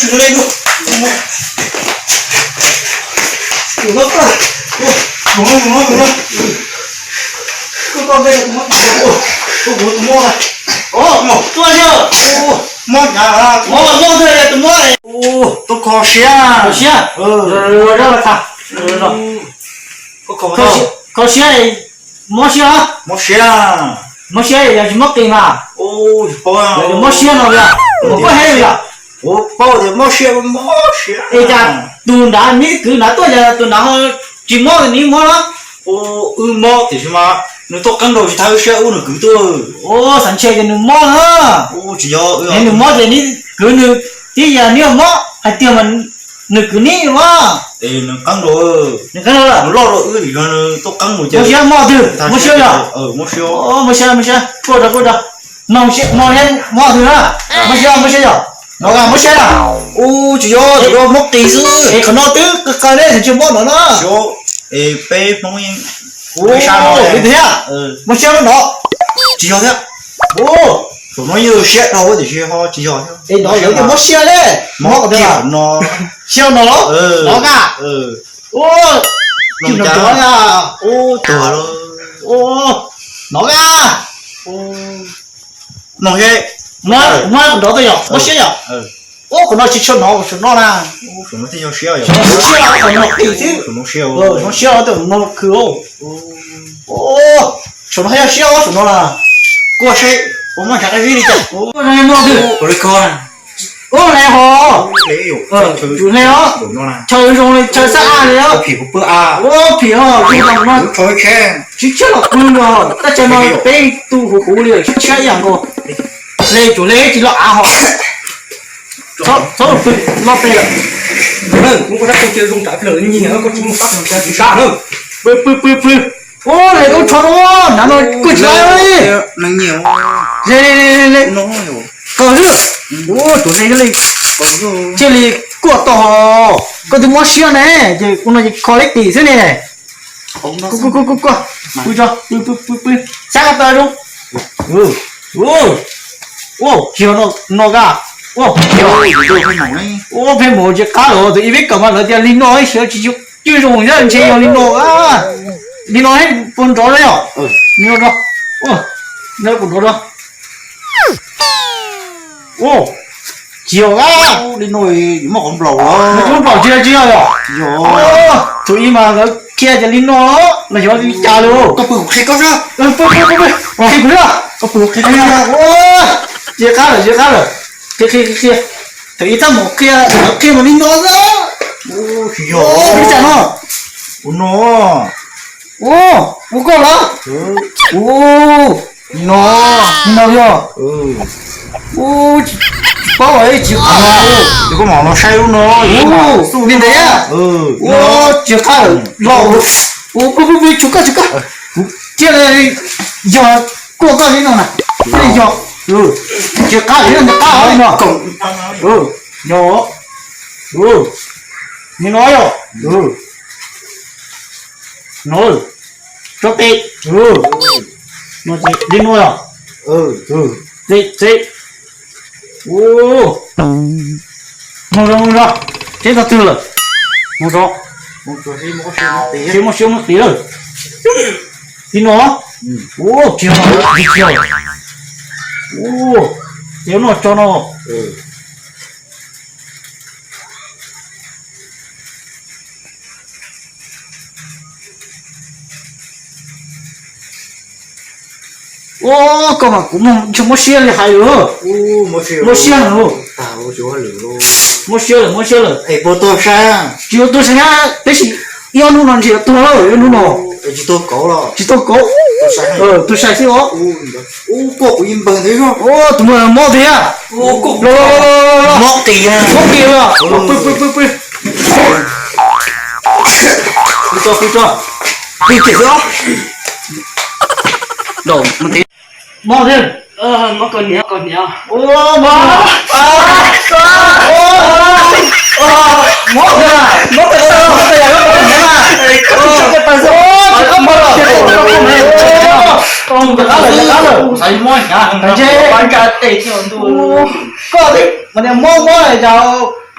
Tuaj, mob, mob, mob, tus mob, tus kho siab, kho siab, kho siab, mob siab, mob siab, mob siab yog tsis mob qis mas, mob siab no yog, koj he yog, paub tias mob siab, mob siab, es cas tus nrad neb kwv nrad tuaj yog tus nrad ho tsis mob neb mob na? Wb mob tiam sis mas nws tuaj qeeb rau tsis thaiv wb siab ub nws kwv tuaj. Xav ntshe ces nws mob na. Tsis yog, nws mob ces neb kwv nws thiab yog neb mob hais tias mas nws kwv neb mas. Es nws qeeb rau, nws qeeb rau, nws loj rau wb yog nws tuaj qeeb mus ces. Mob siab mob twg, mob siab yog, mob siab, mob siab, kuaj rau, kuaj rau, mob siab, mob twg na, mob siab, mob siab yog, no mob siab na. Ub tsis yog, mob qis xwb. Es qhov no twb qis qis ne, tsis mob no na. Es peb Hmoob, peb sab no li thiab, mob siab no, tsis yog thiab. Ub, thaum no yeej siab dhau tiam sis ho tsis yog thiab. Es no yog tias mob siab ne, mob qhov twg no? Siab no los, no ka. Ub, tsis no cov na. Ub, tuag lawm. Ub, no ka. No, muab nrov tuaj yog mob siab yog. Ub, qhov no tsis tshua no, saum no na. Saum no thiaj yog siab, qhov no qis xwb. Saum no siab, saum no khw. Ub, saum no yog siab saum no na. Kuaj seb puas muaj ntshav qab zib li cas. Ub, no, ub, hle os. Chaw zoo li chaw xab a li os. Phim os, zoo no. Tsis tshiab los pw nkaus, tab chaw no peb tu huv huv li, tsis tshiab ib yam nkaus. Hle tsuas hle tsis loj av hos. Txhob pw, loj peb lawm. Ua, hle ub tsho no, nrad no kuj tsis laj li. Hle, hle, hle, hle. Kawg xwb. Ua, tsuas hle li. Thiaj li kuaj tau. Koj twb mob siab ne, ces ua no ces kho leb tim xwb ne. Kuaj, kuaj, kuaj, kuaj, pw tso, pw, pw, pw, pw. Xab tawm zoo. Ua, tsis yog no ka. Ua, ua, pheej mus tsis qab lawm, tus ib peb kaum mas lawv tias li no ib siab tsis cwj zoo, ntshe yog li no. Li no puas nrov na yom? Li no, puas nrov na? Ua, tsis yog a. Li no muaj qhov nplaum, qhov nplaum tsis yog, tsis yog yom? Thaum ub mas lawv qhia tias li no, los yog li cas los? Koj pw kuv qhia koj, pw, pw, pw, pw, qhia kuv na. Koj pw kuv qhia koj. Ua, tsis qab lawm, tsis qab lawm. Qhia, qhia, qhia, qhia. Thaum ub txaj muab qhia, lawv qhia mas li no xwb. Tsis yog, li cas no? Ua no. Ua, ua koj los? Ua, li no. Li no yog. Ua, tsis paub, tsis qab. Ces koj mam los saib lub no. Ua, li ntawd. Ua, tsis qab lawm. Los, ua, pw, pw, pw, tsis koj, tsis koj. Kuv thiaj li yog kuaj koj li no na. Thiaj li yog. Tsis qab li no, tsis qab li no. Yog. Li no yog. No, tso tes. No ces li no yog. Tes, tes. Mus zoo, mus zoo. Seb tau twg lawm. Mus zoo. Seb muaj siab muaj qis lawm. Li no. Ua, tsis yog, tsis yog. Ua, ces no tso no. Ua, koj mas kuv tsis muab siab li hais lawm. Muab siab lawm. Muab siab lawm, muab siab lawm. Es puas tuag saib? Tsis yuav tuag saib, tab sis ib ob hnub no ntshe yuav tuag lawm, ib hnub no. Tsis tuag kauv los? Tsis tuag kauv. Tuag sai xwb os. Ua, tus muaj mob thiab. Los, los, los, los, los. Mob qis, mob qis los. Pw, pw, pw, pw. Pw tso, pw tso. Pw kiag xwb os. Mob thiab. Mob koj niam, koj niam. Ua, mob. Mob, mob, mob. Koj niam mob mob cas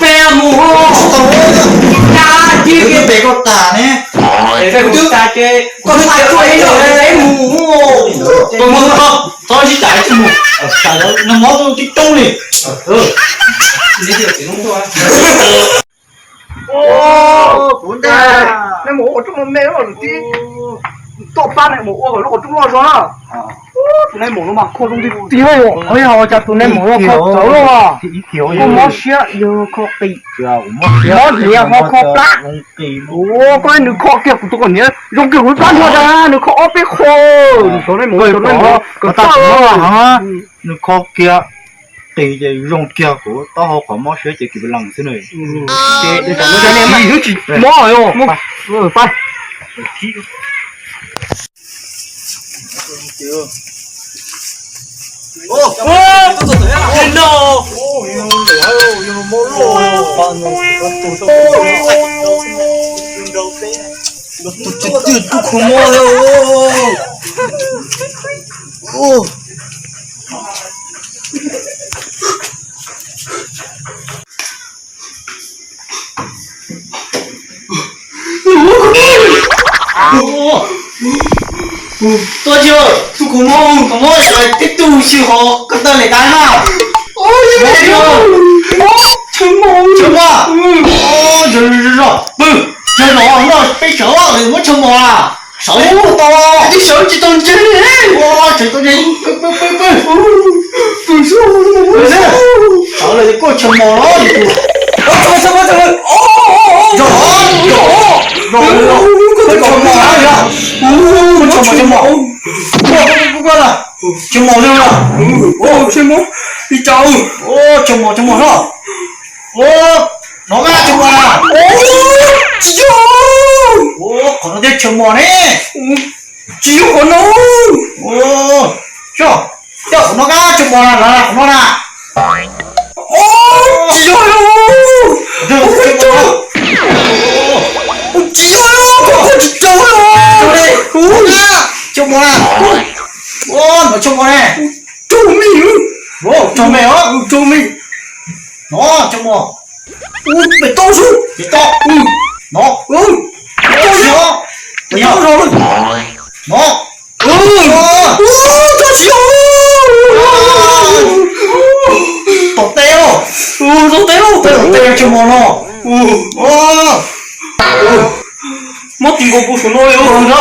Peb mus, tau, ya, cia peb koj tas ne. Peb mus tas ces koj twb tsuas ib los peb mus. Koj mus, txhob sib tham mus. Nag hmo tib toob li. Kuv ntag. Mus ua qhov rooj me me lawm tib, tuaj pab nais maum ua kom lub qhov rooj loj zog na. Tus nais maum no mas kho zoo tiag tiag, yog cas tus nais maum no kho txawv loj, kho mob siab yog kho qis, mob hniav ho kho plab. Ua koj nws kho kiag kuv tus koj hniav zoo kiag kuv plab ntag, nws kho ob peb qho, nws xyov nais maum xyov nais maum kom tag heev, nws kho kiag qis ces zoo kiag kuv taub hau qhov mob siab ces kiv lees xwb na. Mob yog, pab. Tus twg twb kho mob li. Tuaj tsis, tus kho mob, kho mob tib tug xwb ho koj tawg li dab na. Mob, mob, mob, pw, yog no no peb sawv muab chaw mos a, sawv tsis tau, sawv tsis tau ntshe, sawv tsis tau ntshe, pw, pw, pw, pw, sawv lawm kuj chaw mos los. Yog, yog, yog, chaw mos, chaw mos, chaw mos, chaw mos, chaw mos, chaw mos, chaw mos, chaw mos no. Hnov kab chaw mos na. Tsis yog, qhov no thiaj chaw mos ne. Tsis yog qhov no. Coj, coj qhov no kab chaw mos na, qhov no na. Tsis yog, tsis yog, tsis yog, chaw mos na. Hnov chaw mos ne. Tsaug me, tsaug me os, tsaug me. Hnov chaw mos. Pem toj xwb, pem toj. Hnov, pem toj xwb, pem toj zog. Hnov, toj siab. Tom teb, tom teb, tom teb chaw mos no. Mob tis nkaus kuv saum no li na.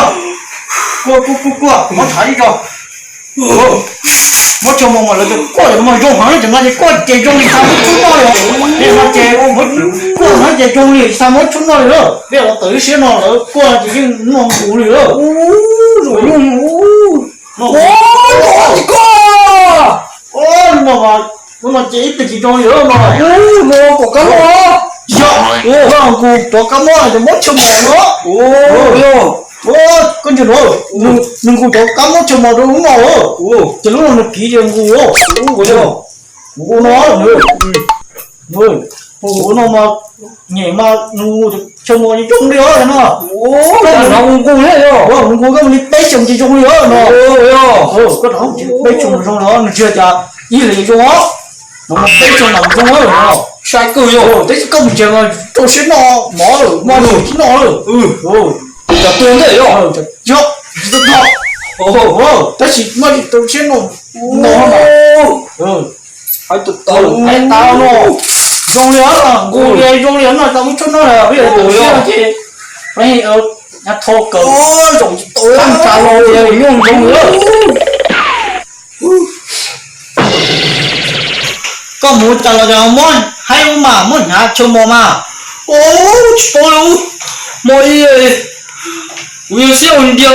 Kuaj, kuaj, kuaj, kuaj, mob tshav ib co. Mob chaw mos mas lawv tias kuaj no mas zoo heev, cov no ces kuaj ces zoo li xav muab tshub noj li os. Tej no ces kuaj no ces zoo li xav muab tshub noj li lawm. Peb los tawm lub siab no lawv kuaj ces yeej noj nqus li lawm. Ub, zoo li, ub, no, no ces ib tug tsis zoo li lawm no. Ub, no pom kab mob. Yog, koj nqus pom kab mob ces muab chaw mos no. Koj ntsia no, nws nqus cov kab mob chaw mos rau lub no, ces lub no nws kiv ces nqus. Ua no, ua no mas nyem mas nws nqus chaw mos ces zoo li os no. Koj nqus, nqus koj mus li peb xyoos ces zoo li os no. Koj rau peb xyoos zoo li os, nws tsis yog cas ib hlis zoo os. No mas peb xyoos mas zoo no. Sai kawg yog, tab sis koj mus tsev mas rau siab noj mov lawm, maj tsis noj lawm. Cov tuag ntej yog, yog, tab sis maj tsis rau siab noj, noj mas. Hais tau, hais tau no. Zoo li os, nqus li zoo li os no, tau muab tshub noj lawm, peb yuav tawm siab no ces, peb thau kawg, zoo tsis tau, tsa los ces nyuaj zoo li. Koj mus cas los cas muab haib ub mas muab hnyav chaw mos mas. Ub, tsis paub li ub. Muaj ib, kuv yog xiab ua ntias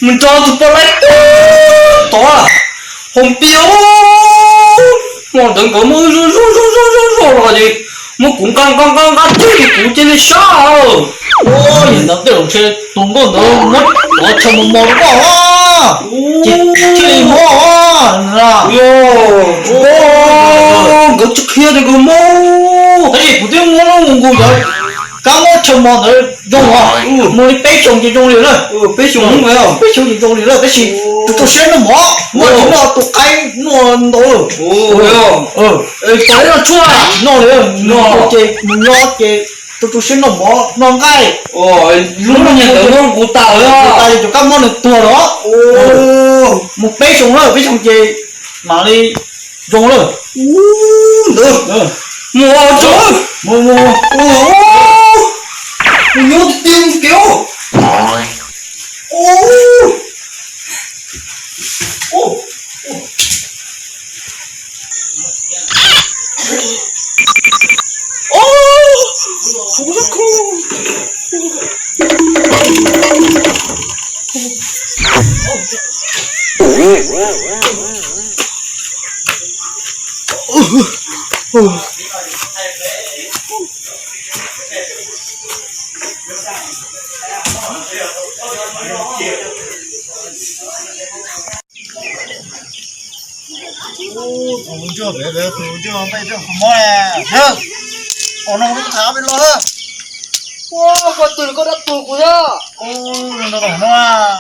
mus nrog tus poj laib tod, hoo pia, muaj ntawd nkawd muab zuj zuj zuj zuj zuj los ces muab kuv nqa nqa nqa nqa tib li kuv cia li sab. Ua yog ntawd tej zaum ntshe tus nkauj ntawd muab cov chaw mos mos rau koj ces thiaj li mob. Nkawd tsis qhia tias nkawd mob, tab sis kuv twb muab lub nqus cov kab mob chaw mos ntawd zoo os, mus li peb xyoos ces zoo li lawm. Peb xyoos, peb xyoos ces zoo li lawm, tab sis tus rau siab noj mov, muaj tus noj tus qaib noj ntau lawm. Pom ib no tshuaj tsis noj li, noj ces mus nyob ces tus rau siab noj mov noj nqaij. Lub no nyias ntawd muab nqus tas lawm, tas ces cov kab mob nws tuag lawm. Mus peb xyoos lawm, peb xyoos ces mam li zoo lawm. Ntawd, mus, mus, mus, mus nyob tiag tiag. Tus ntsuag pem, tus ntsuag npej ntsuag kho mob na. Ua no lub thav pem los. Ua, koj twg koj dab tuag kuv thiab. Ua, no tau mob.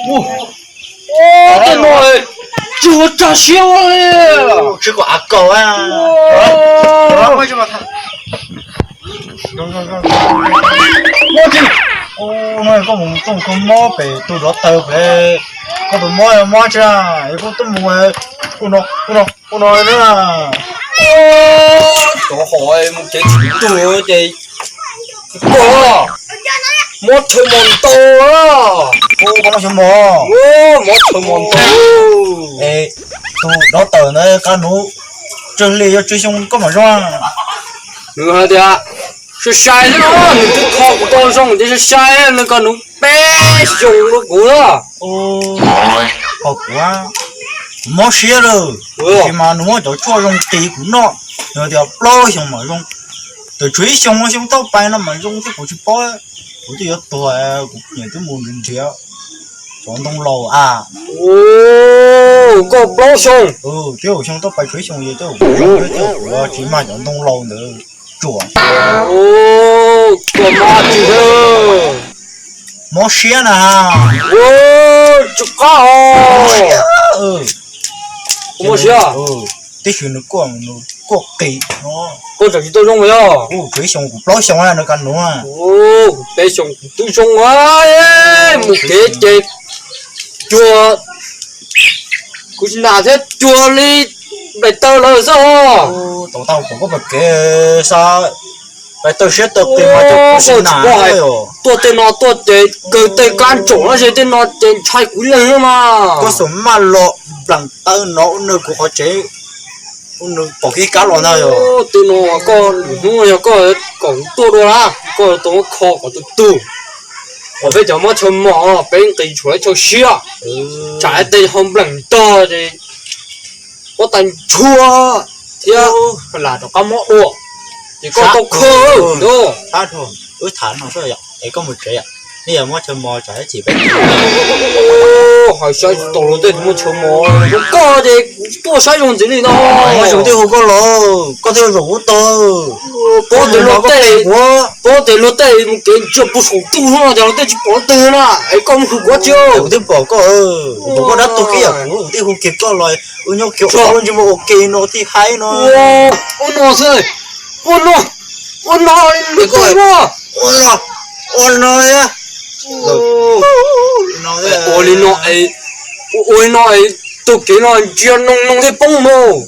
Ua, tej no tsis ua tsag siab ua li. Tsis kom av kaus a. Koj mus kho mob pem tus dov taws pem, koj tus mob mob tsis, koj tuaj mus, ua no, ua no na. Cov hov mus kev tsis tu ces koj mob chaw mos ntau. Koj mob chaw mos, mob chaw mos ntau. Tus dov taws ntawd qab nuv tsawg hli, yog tsawg xyoo koj mam zoo? Nws hais tias sai sai xwb, nws twb kho kuv tau zoo ces sai sai, nws qab nuv peb xyoo rau kuv. Qhov kuv, kuv mob siab lawm, tiam sis mas nws muab cov tshuaj zoo qis kuv noj, nws tias plaub xyoo mam zoo. Tawm tshuav ib xyoo, xyoo tau pais no mam zoo thiab kuv tsis paub. Kuv twb yuav tuag, kuv niam twb mus nrhiav cov ntoo laus a. Koj plaub xyoo, twb xyoo tau pais tshuav ib xyoo, kuv tsis mag cov ntoo laus ntawd tsuam. Koj mob tsis, mob siab na. Tsis qab os. Mob siab. Tib si nws kuaj, nws kuaj qis. Koj tseem tsis tau zoo yog? Kuv tshuav ib xyoo, kuv plaub xyoo nws qab nuv. Kuv peb xyoo kuv twb zoo, mus kev ces cuag kuv tsis nam thiab, cuag li nplaim taw lawm xwb. Tau tau pom koj pom kev xav, nplaim taw siab taw qis mas cov kuv tsis nam. Tuaj tej no tuaj ces kawg tej kab ntsaum no ces tej no ces ntshai kuv leeg mas. Koj xum maj los nplaim taw no ua nws kuv qhov tsev, ua nws pom kev kab los ntag yog. Tej no koj lwm hnub yog koj kom kuv tuaj dua na, koj tau kho kom tus tug. Kom peb cov mob chaw mos peb nqis tshuav ib chaw siab, tsam tej ho npleem ntog ces pob tais ntshua thiab lam rov qab mob dua. Ces koj tau kho na. Wb tham no xwb es koj mus tsev, nej yog mob chaw mos tsam ib chim peb hais saib tsis tau luag tej tus mob chaw mos zoo koj ces kuv tuaj saib zoo ntxiv li no. Zoo twb hu koj los, koj twb zaum kuv tog. Paub tias luag tej, paub tias luag tej mus kev ntsia puag saum ntuj no ces luag tej tsis pom leej twg na, es koj mus hu kuv tsis. Kuv twb pom koj, kuv pom koj dab tuag kiag yam kuv, kuv twb hu kiag koj los, wb nyob kiag ua lub ntsej muag ua ke no tib haib no. Ua no xwb, ua no, ua no, ua no, ua no, ua li no, ua li no, tus kev no ntsia noo noo thiaj poob mus.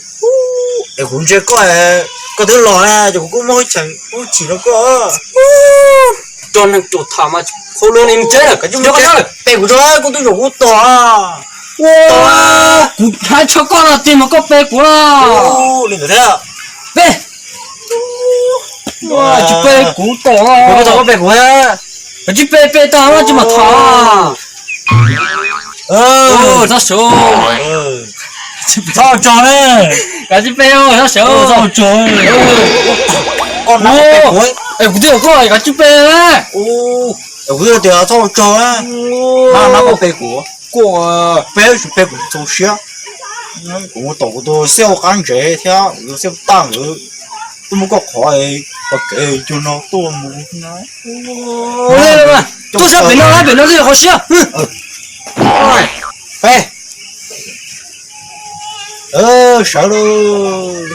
Es kuv ntsia koj, koj twb los na, ces kuv kuj muab cheem ub chim rau koj. Tso neeg tso tham mas qhau lug ni mus tsev lawm, koj mus tsev lawm. Pe kuv tso, koj twb zaum kuv tog. Kuv hais tso koj no tig mas koj pe kuv. Li ntawd thiab. Pe. Tsis pe kuv tom. Koj tau koj pe kuv. Koj tsis pe pe tag tsis mam tham. Txhob sawv. Txhob tso ne. Koj tsis pe, txhob sawv. Txhob tso. Koj na pe kuv. Es kuv twb hais koj koj tsis pe. Kuv twb tias txhob tso. Nab nab koj pe kuv. Koj pe tsis pe kuv txaus siab. Kuv mus tom kuv tus xiaj ua qab ntsev thiab kuv tus xiaj ua tag nkawd tuaj muab koj qhov, koj kev cuag no tuaj mus. Tuaj sab pem no, pem no twb yog qhov siab. Pe. Sawv lauj.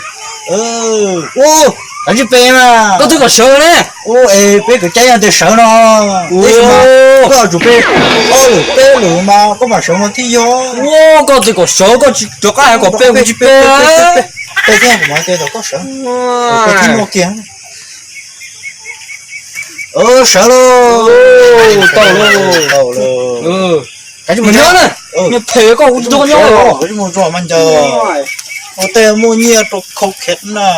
Kav tsij pe mas. Koj twb kom sawv ne. Es peb kwv caij yog tias sawv no. Koj yuav tsum pe ob lwm peb lwm mas koj mam sawv mas thiaj yog. Koj twb kom sawv koj tsis rov qab hais kom pe kuv tsis pe. Pe thiab kuv mam pe kom koj sawv. Koj tib no kiag. Sawv lauj. Tau lauj. Kav tsij mus nyob na. Niag phem koj, kuv tsis tau nyob lawm. Kuv tsis mus tso mas ncaws. Ua tej muaj nyiaj rau khau khev na.